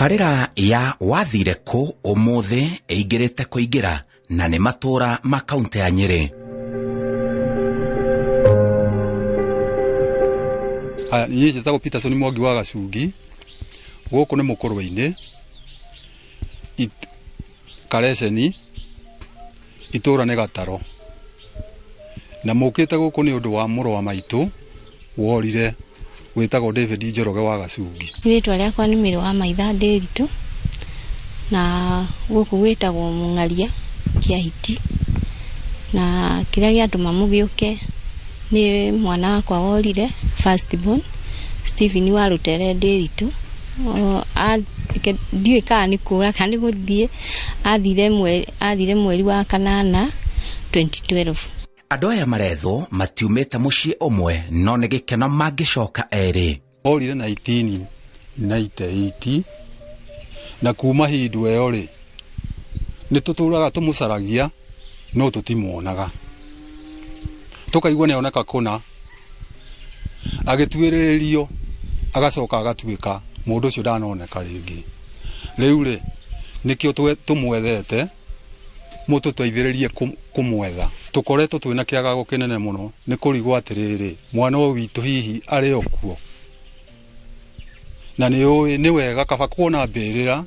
Tabarĩra ya wathire kũ ũmũthĩ ĩingĩrĩte kũingĩra na nĩ matũra ma kaunti ya Nyĩrĩ. Haya, niĩ njĩtagwo Peterson Mwangi wa Gacungi, gũkũ nĩ Mũkũrwe-inĩ, Kareceni, itũra nĩ Gataro. Na mũkĩte gũkũ nĩ ũndũ wa mũrũ wa maitũ worire wĩtagwo David Njoroge wa Gacungi. Rĩtwa rĩakwa nĩ Mĩrũ wa Maitha Ndĩritũ, na gũkũ gwĩtagwo Mũng'aria Kĩahiti, na kĩrĩa gĩatũma mũgĩũke nĩ mwana wakwa worire first born Stephen wa Rũtere Ndĩritũ. Ndiũĩ kana nĩ kũra kana nĩ gũthiĩ, athire mweri wa kanana 2012. Andũ aya marethwo matiumĩte mũciĩ ũmwe no nĩ gĩkeno mangĩcoka erĩ. Orire 1998 na kuma hĩndĩ ĩyo rĩ nĩ tũtũraga tũmũcaragia no tũtimuonaga, tũkaigua nĩ oneka kũna, agĩtuĩrĩrio agacoka agatuĩka mũndũ ũcio ndanoneka rĩngĩ. Rĩu rĩ nĩkĩo tũmwethete mũtũteithĩrĩrie kũmwetha. Tũkoretwo twĩna kĩagago kĩnene mũno nĩ kũrigwo atĩrĩrĩ mwana ũyũ witũ hihi arĩ o kuo, na nĩ ũĩ nĩ wega kaba kuona mbĩrĩra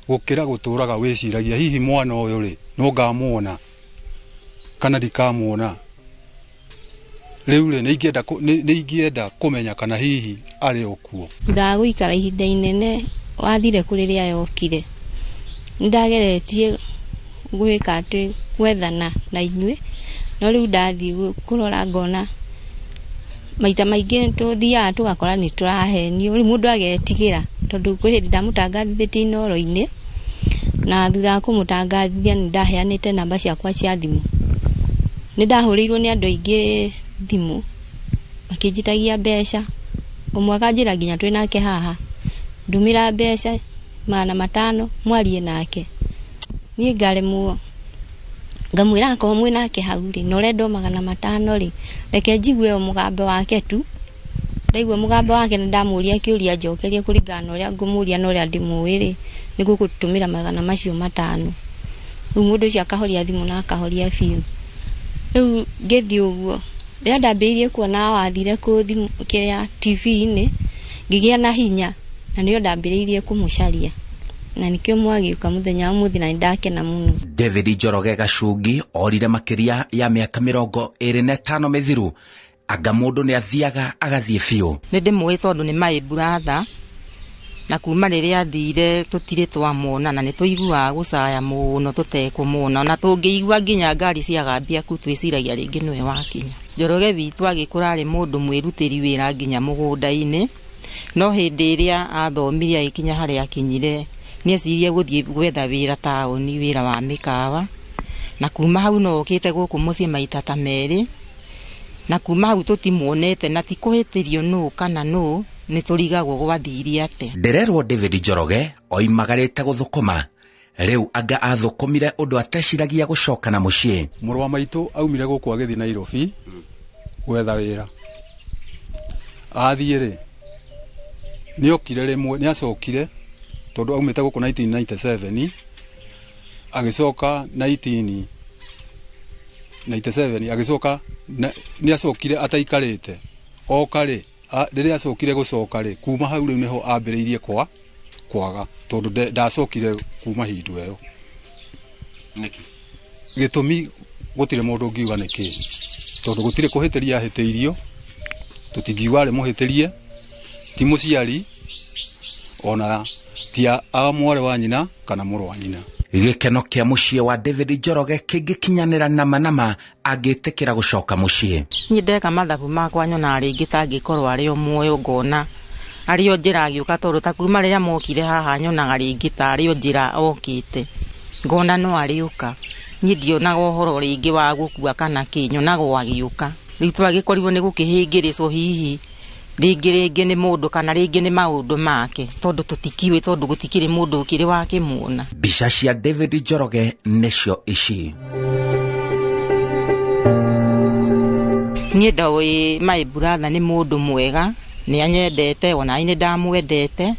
gũkĩra gũtũraga wĩciragia hihi mwana ũyũ rĩ no ngamuona kana ndikamuona. Rĩu rĩ nĩ ingĩenda kũmenya kana hihi arĩ o kuo. Thutha wa gũikara ihinda inene wathire kũrĩ rĩrĩa yokire, nĩ ndageretie gwĩka atĩ gwethana na inyuĩ, no rĩu ndathiĩ kũrora ngona maita maingĩ tũthiaga tũgakora nĩ tũrahenio, rĩu mũndũ agetigĩra tondũ kwĩ hĩndĩ ndamũtangathithĩtie Inooro-inĩ, na thutha wa kũmũtangathithia nĩ ndaheanĩte namba ciakwa cia thimũ. Nĩ ndahũrĩirwo nĩ andũ aingĩ thimũ makĩnjĩtagia mbeca, ũmwe akanjĩra nginya twĩ nake haha, ndũmĩra mbeca 500 mwarie nake. Niĩ ngaremwo, ngamwĩra akorwo mwĩ nake hau rĩ na ũrenda o 500 rĩ, reke njigue o mũgambo wake tu. Ndaigua mũgambo wake nĩ ndamũria kĩũria njokerie kũringana na ũrĩa ngũmũria na ũrĩa ndĩmũĩ rĩ, nĩ ngũgũtũmĩra 500. Rĩu mũndũ ũcio akahoria thimũ na akahoria biũ. Rĩu ngĩthiĩ ũguo, rĩrĩa ndambĩrĩirie kuona wathire kũ thimũ kĩrĩa TV-inĩ, ngĩgĩa na hinya na nĩyo ndambĩrĩirie kũmũcaria, na nĩkĩo mwagĩũka mũthenya wa ũmũthĩ na nĩndakena mũno. David Njoroge Gacungi orire makĩria ya mĩaka 25 mĩthiru, anga mũndũ nĩ athiaga agathiĩ biũ. Nĩ ndĩmũĩ tondũ nĩ my brother, na kuma rĩrĩa athire tũtirĩ twamuona na nĩ tũiguaga gũcaya mũno tũtekũmuona, na tũngĩigua nginya ngari ciagambia ku twĩciragia rĩngĩ nĩwe wakinya. Njoroge witũ agĩkũra arĩ mũndũ mwĩrutĩri wĩra nginya mũgũnda-inĩ, no hĩndĩ ĩrĩa athomire agĩkinya harĩa akinyire nĩecirie gũthiĩ gwetha wĩra taũni, wĩra wa mĩkawa, na kuma hau no okĩte gũkũ mũciĩ maita ta merĩ, na kuma hau tũtimuonete na ti kũhĩtĩrio nũ kana nũ, nĩ tũrigagwo gwathire atĩa. Ndĩrerwo David Njoroge oimagarĩte gũthũkũma, rĩu anga athũkũmire ũndũ ateciragia gũcoka na mũciĩ. Mũrũ wa maitũ aumire gũkũ agĩthiĩ Nairobi gwetha wĩra. Athiĩ rĩ nĩokire rĩmwe, nĩacokire tondũ aumĩte gũkũ 1997, agĩcoka 1997, agĩcoka nĩacokire ataikarĩte. Oka rĩ, rĩrĩa acokire gũcoka rĩ, kuma hau rĩu nĩho ambĩrĩirie kwaga tondũ ndacokire kuma hĩndĩ ĩyo. Nĩkĩ? Gĩtũmi gũtirĩ mũndũ ũngiuga nĩkĩ, tondũ gũtirĩ kũhĩtĩria ahĩtĩirio, tũtingiuga arĩ mũhĩtĩrie, ti mũciari ona ti a mwarĩ wa nyina kana mũrũ wa nyina. Gĩkeno kĩa mũciĩ wa David Njoroge kĩngĩkinyanĩra nama nama angĩtĩkĩra gũcoka mũciĩ. Niĩ ndeka mathabu makwa nyonaga rĩngĩ ta angĩkorwo arĩ o muoyo, ngona arĩ o njĩra agĩũka, tondũ ta kuma rĩrĩa mokire haha nyonaga rĩngĩ ta arĩ o njĩra okĩte, ngona no arĩũka. Niĩ ndionaga ũhoro rĩngĩ wa gũkua kana kĩ, nyonaga o agĩũka. Rĩu twagĩkorirwo nĩ gũkĩhĩngĩrĩcwo hihi rĩngĩ rĩngĩ nĩ mũndũ kana rĩngĩ nĩ maũndũ make, tondũ tũtikiũĩ, tondũ gũtikĩrĩ mũndũ ũkĩrĩ wakĩmuona. Mbica cia David Njoroge nĩcio ici. Niĩ ndoĩ my brother nĩ mũndũ mwega, nĩ anyendete, ona niĩ nĩ ndamwendete,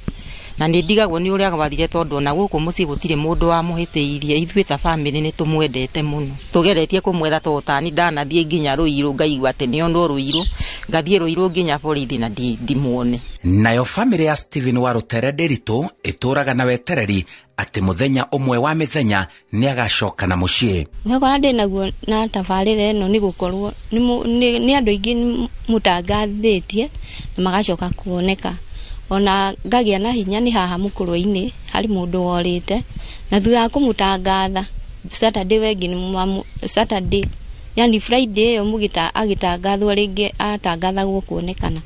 Na nĩ ndigagwo nĩ ũrĩa gwathire tondũ ona gũkũ mũciĩ gũtirĩ mũndũ wamũhĩtĩirie. Ithuĩ ta bamĩrĩ nĩ tũmwendete mũno. Tũgeretie kũmwetha tondũ tani ndanathiĩ nginya Rũirũ ngaigua atĩ nĩonwo Rũirũ, ngathiĩ Rũirũ nginya borithi na ndimuone. Nayo bamĩrĩ ya Stephen wa Rũtere Ndĩritũ ĩtũraga na wetereri atĩ mũthenya ũmwe wa mĩthenya nĩagacoka na mũciĩ. Mwĩhoko ndĩ naguo na tabarĩra ĩno nĩ gũkorwo nĩ andũ aingĩ mũtangathĩtie na magacoka kuoneka. Ona ngagĩa na hinya nĩ haha mũkũrwe-inĩ harĩ mũndũ worĩte, na thutha wa kũmũtangatha Saturday wengi nĩ Saturday, yani Friday ĩyo mũgĩta agĩtangathwo rĩngĩ atangathagwo kuonekana.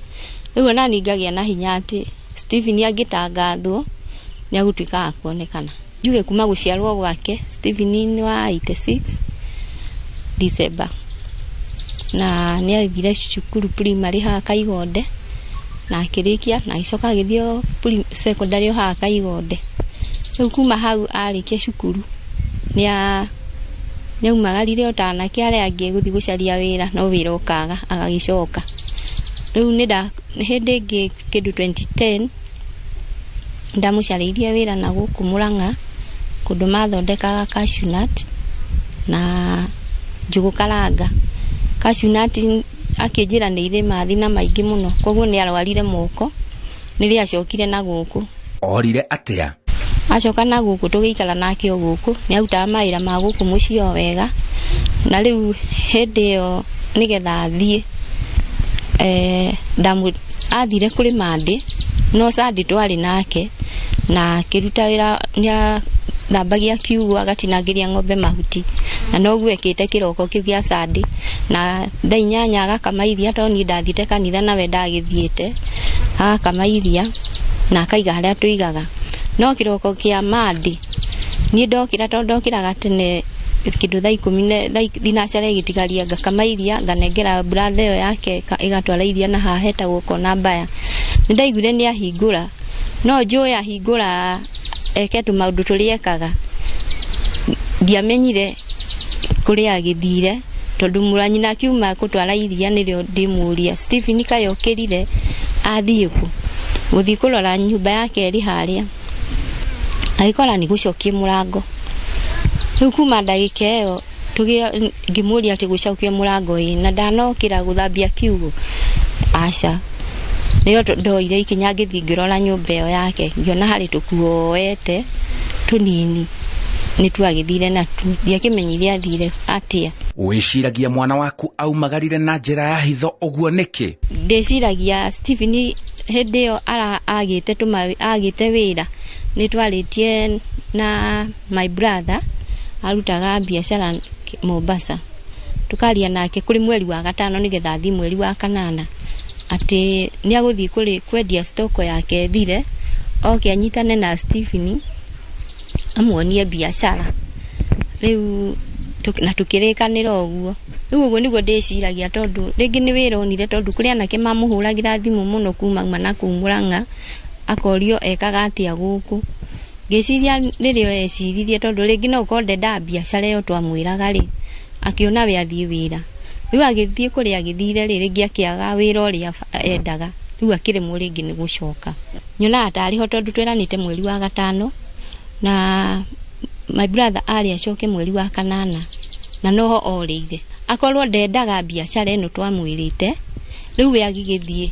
Rĩu ona niĩ ngagĩa na hinya atĩ Stephen angĩtangathwo nĩ agũtuĩka wa kuonekana. Njuge kuma gũciarwo gwake Stephen nĩ wa 86 December, na nĩ athire cukuru primary haha Kaigonde na akĩrĩkia, na agĩcoka agĩthiĩ secondary o haha Kaigonde. Rĩu kuma hau arĩkia cukuru nĩaumagarire o ta anake arĩa angĩ gũthiĩ gũcaria wĩra, no wĩra ũkaga agagĩcoka. Rĩu nĩ hĩndĩ ĩngĩ kĩndũ 2010 ndamũcarĩirie wĩra na gũkũ Mũrang'a kũndũ mathondekaga cashew nut na njũgũ karanga. Cashew nut akĩnjĩra nĩ irĩ mathĩna maingĩ mũno, koguo nĩ arwarire moko nĩrĩo acokire na gũkũ. Orire atĩa? Acoka na gũkũ tũgĩikara nake o gũkũ, nĩ arutaga mawĩra ma gũkũ mũciĩ o wega. Na rĩu hĩndĩ ĩyo nĩgetha athiĩ, athire kũrĩ Monday, no Sunday twarĩ nake na akĩruta wĩra, nĩathambagia kiugũ agatinangĩria ng'ombe mahuti, na noguo ekĩte kĩroko kĩu gĩa Sunday. Na thaa inyanya agakama iria, tondũ niĩ ndathiĩte kanitha nawe ndagĩthiĩte, agakama iria na akaiga harĩa tũigaga. No kĩroko kĩa Monday niĩ ndokĩra, tondũ ndokĩraga tene kĩndũ thaa ikũmi na thaa thinacara ĩgĩtigaria, ngakama iria nganengera brother ĩyo yake ĩgatwara iria na haha hetagwo Kona Mbaya. Nĩ ndaiguire nĩ ahingũra, no njũĩ ahingũra eke tũmaũndũ tũrĩa ekaga, ndiamenyire kũrĩa agĩthire, tondũ mũranyina akiuma gũtwara iria nĩrĩo ndĩmũria Stephen kaĩ okĩrire athiĩ kũ? Gũthiĩ kũrora nyũmba yake ĩrĩ harĩa, agĩkora nĩ gũcokia mũrango. Rĩu kuma ndagĩka ĩyo ngĩmũria atĩ gũcokia mũrango ĩ, na ndanokĩra gũthambia kiugũ, aca. Nĩrĩo ndoire ikinya ngĩthiĩ ngĩrora nyũmba ĩyo yake, ngĩona harĩ tũkuo oete tũnini nĩtwagĩthire natuo, ndiakĩmenyire athire atĩa. Wĩciragia mwana waku aumagarire na njĩra ya hitho ũguo nĩkĩ? Ndĩciragia Stephen hĩndĩ ĩyo agĩte wĩra, nĩtwarĩtie na my brother arutaga biacara Mombasa, tukaria nake kũrĩ mweri wa gatano nĩgetha athiĩ mweri wa kanana, atĩ nĩagũthiĩ kũrĩ kwendia stoko yake ĩthire, oke anyitane na Stephen amuonie biacara. Rĩu na tũkĩrĩkanĩra ũguo. Rĩu ũguo nĩguo ndĩciragia, tondũ rĩngĩ nĩ wĩra onire, tondũ kũrĩ anake mamũhũragĩra thimũ mũno kuma auma na kũu Mũrang'a, akorio ekaga atĩa gũkũ. Ngĩciria rĩrĩa eciririe, tondũ rĩngĩ no ũkorwo ndendaga biacara ĩyo twamwĩraga rĩ, akĩona we athiĩ wĩra. Rĩu agĩthiĩ kũrĩa agĩthire rĩ, rĩngĩ akĩaga wĩra ũrĩa endaga, rĩu akĩremwo rĩngĩ nĩ gũcoka. Nyonaga tarĩ ho tondũ tweranĩte mweri wa gatano, na my brother arĩ acoke mweri wa kanana, na noho orĩire. Akorwo ndendaga biacara ĩno twamwĩrĩte, rĩu we agĩgĩthiĩ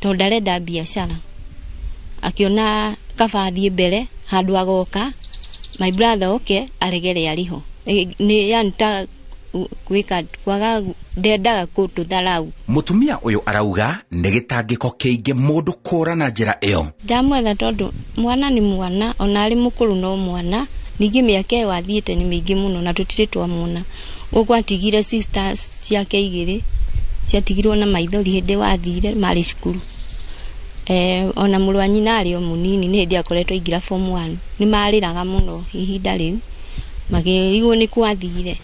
tondũ ndarenda biacara, akĩona kaba athiĩ mbere handũ agoka my brother oke aregere arĩho. Nĩ yani ta gwĩka kwaga ndendaga kũtũtharau. Mũtumia ũyũ arauga nĩ gĩtangĩko kĩingĩ mũndũ kũra na njĩra ĩyo. Ndamwetha tondũ mwana nĩ mwana, ona arĩ mũkũrũ no mwana, ningĩ mĩaka ĩyo athiĩte nĩ mĩingĩ mũno na tũtirĩ twamwona. Gũkũ atigire sisters ciake igĩrĩ ciatigirwo na maithori hĩndĩ wathire marĩ cukuru. Ona mũrũ wa nyina arĩ o mũnini nĩ hĩndĩ akoretwo aingĩra form 1. Nĩ marĩraga mũno ihinda rĩu makĩrigwo nĩ kwathire.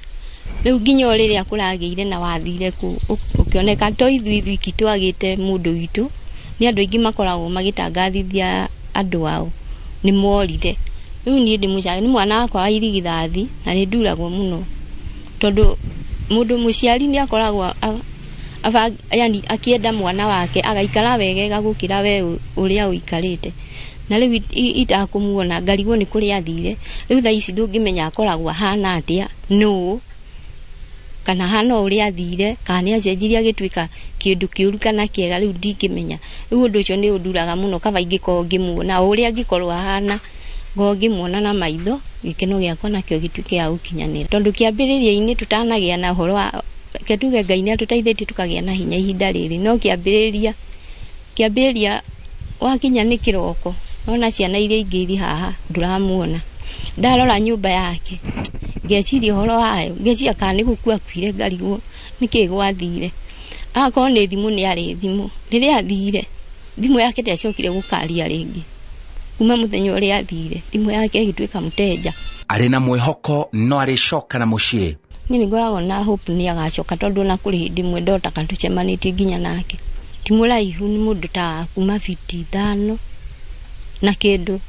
Rĩu nginya o rĩrĩa kũragĩire na wathire kũ, ũkĩoneka to ithuĩ ithuiki twagĩte mũndũ witũ, nĩ andũ aingĩ makoragwo magĩtangathithia andũ ao nĩ morire. Rĩu niĩ ndĩmũcage nĩ mwana wakwa wa irigithathi na nĩ nduragwo mũno, tondũ mũndũ mũciari nĩ akoragwo yani akĩenda mwana wake agaikara wegega gũkĩra we ũrĩa ũikarĩte. Na Na rĩu itakũmuona ngarigwo nĩ kũrĩa athire. Rĩu thaa ici ndũngĩmenya akoragwo ahana atĩa, nũũ, kana hana ũrĩa athire, kana nĩ acenjirie agĩtuĩka kĩndũ kĩũru kana kĩega, rĩu ndingĩmenya. Rĩu ũndũ ũcio nĩ ũnduraga mũno, kaba ingĩkorwo ngĩmuona o ũrĩa angĩkorwo ahana, ngorwo ngĩmuona na maitho, gĩkeno gĩakwa nakĩo gĩtuĩke gĩa gũkinyanĩra. Tondũ kĩambĩrĩria-inĩ tũtanagĩa na ũhoro wa, reke tuge Ngai nĩ atũteithĩtie tũkagĩa na hinya ihinda rĩrĩ, no kĩambĩrĩria wakinya nĩ kĩroko, nona ciana iria ingĩ irĩ haha ndũramuona. Ndarora nyũmba yake ngeciria ũhoro wayo, ngeciria kana nĩ gũkua akuire, ngarigwo nĩkĩ gwathire. Akorwo nĩ thimũ nĩ arĩ thimũ, rĩrĩa athire thimũ yake ndĩacokire gũkaria rĩngĩ. Kuma mũthenya ũrĩa athire thimũ yake ĩgĩtuĩka mũteja. Arĩ na mwĩhoko no arĩcoka na mũciĩ. Niĩ nĩ ngoragwo na hope nĩ agacoka, tondũ ona kũrĩ hĩndĩ ĩmwe ndotaga tũcemanĩtie nginya nake. Ti mũraihu, nĩ mũndũ ta kuma fiti 5 na kĩndũ.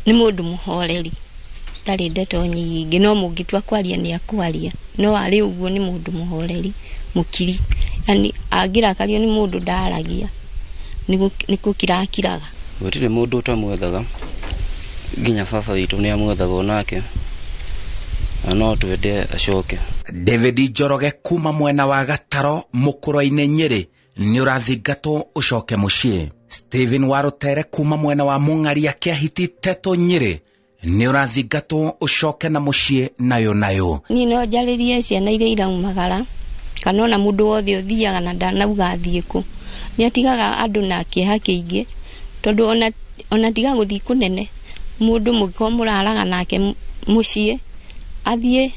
Nĩ mũndũ mũhoreri, ndarĩ ndeto nyingĩ, no mũngĩtua kwaria nĩ akwaria, no arĩ ũguo nĩ mũndũ mũhoreri, mũkiri. Yani angĩrakario nĩ mũndũ ndaragia, nĩ gũkira akiraga. Gũtirĩ mũndũ ũtamwethaga, nginya baba witũ nĩ amwethaga onake, na no twende acoke. David Njoroge kuma mwena wa Gataro mũkũrwa-inĩ Nyĩrĩ nĩ ũrathingatwo ũcoke mũciĩ. Stephen Warutere kuma mwena wa Mũng'aria Kĩahiti Tetũ Nyĩrĩ nĩ ũrathingatwo ũcoke na mũciĩ nayo nayo. Niĩ no njarĩrie ciana iria iraumagara, kana ona mũndũ wothe ũthiaga na ndanauga athiĩ kũ, nĩ atigaga andũ na kĩeha kĩingĩ, tondũ ona tiga gũthiĩ kũnene, mũndũ mũngĩkorwo mũraraga nake mũciĩ, athiĩ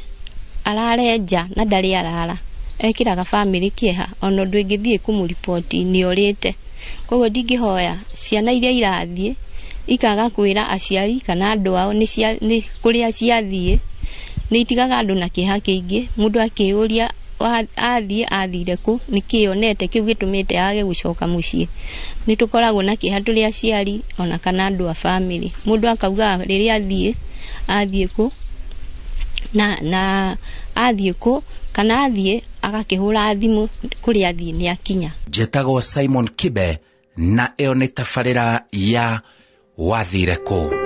arare nja na ndarĩ arara, ekĩraga bamĩrĩ kĩeha, ona ũndũ ĩngĩthiĩ kũmũriboti nĩ orĩte. Koguo ndingĩhoya ciana iria irathiĩ ikaga kwĩra aciari kana andũ ao nĩ kũrĩa ciathiĩ, nĩ itigaga andũ na kĩeha kĩingĩ. Mũndũ akĩyũria athiĩ athire kũ, nĩkĩ onete kĩu gĩtũmĩte age gũcoka mũciĩ. Nĩ tũkoragwo na kĩeha tũrĩ aciari ona kana andũ a bamĩrĩ. Mũndũ akauga rĩrĩa athiĩ, athiĩ kũ, na athiĩ kũ, kana athiĩ agakĩhũra thimũ kũrĩa athiĩ nĩ akinya. Njĩtagwo Simon Kibe na ĩyo nĩ tabarĩra ya Wathire Kũ.